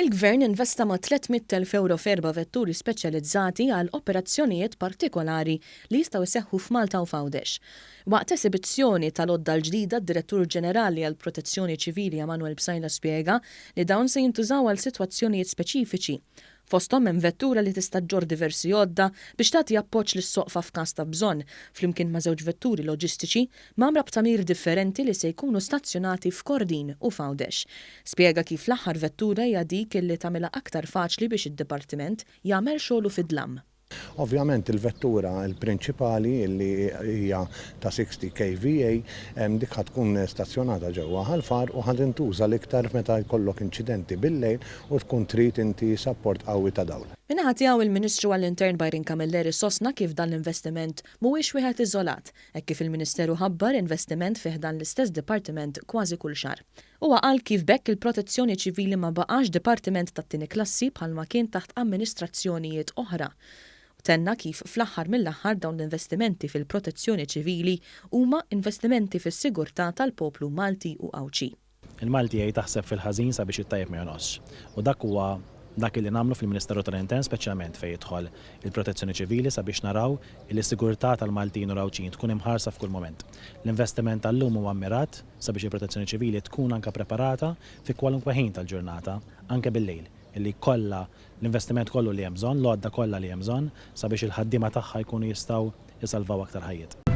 Il-Gvern investa ma' 300,000 ewro f'erba' vetturi speċjalizzati għal operazzjonijiet partikolari li jistgħu jseħħu f'Malta u f'Għawdex. Waqt esibizzjoni tal-għodda l-ġdida d-Direttur Ġenerali għall-Protezzjoni Ċivili Emanuel Psaila spjega li dawn se jintużaw għal sitwazzjonijiet speċifiċi. Fosthom hemm vettura li tista' ġġorr diversi għodda biex tagħti appoġġ lis-soqfa f'każ ta' bżonn, flimkien ma' żewġ vetturi loġistiċi mgħammra b'tagħmir differenti li se jkunu stazzjonati f'Kordin u f'Għawdex. Spjega kif l-aħħar vettura hija dik li tagħmilha aktar faċli biex id-dipartiment jagħmel xogħlu fid-dlam. Ovvjament il-vettura l-prinċipali li hija ta' 60 kVA dik ħa tkun stazzjonata ġewwa Ħal Far u ħa tintuża l-iktar meta jkollok inċidenti bil-lejl u tkun trid inti sapport qawwi ta' dawl. Min-naħa tiegħu il-Ministru għall-Intern Byron Camilleri sostna kif dan l-investiment mhuwiex wieħed iżolat, hekk kif il-Ministeru ħabbar investiment fi ħdan l-istess dipartiment kważi kull xahar. Huwa qal kif b'hekk il-Protezzjoni Ċivili ma baqax dipartiment tat-tieni klassi bħalma kien taħt amministrazzjonijiet oħra. Tenna kif fl-aħħar mill-aħħar dawn l-investimenti fil-Protezzjoni Ċivili huma investimenti fis-sigurtà tal-poplu Malti u Għawdxi. Il-Malti jgħid aħseb fil-ħażin sabiex it-tajjeb ma jonqosx. U dak huwa dak illi nagħmlu fil-Ministeru tal-Intern speċjalment fejn jidħol il-Protezzjoni Ċivili sabiex naraw illi s-sigurtà tal-Maltin u l-Għawdxin tkun imħarsa f'kull mument. L-investiment tal-lum huwa mmirat sabiex il-Protezzjoni Ċivili tkun anke preparata fi kwalunkwe ħin tal-ġurnata, anke bil-lejl, illi jkollha l-investiment kollu li hemm bżonn, l-għodda kollha li hemm bżonn sabiex il-ħaddiema tagħha jkunu jistgħu jsalvaw aktar ħajjiet.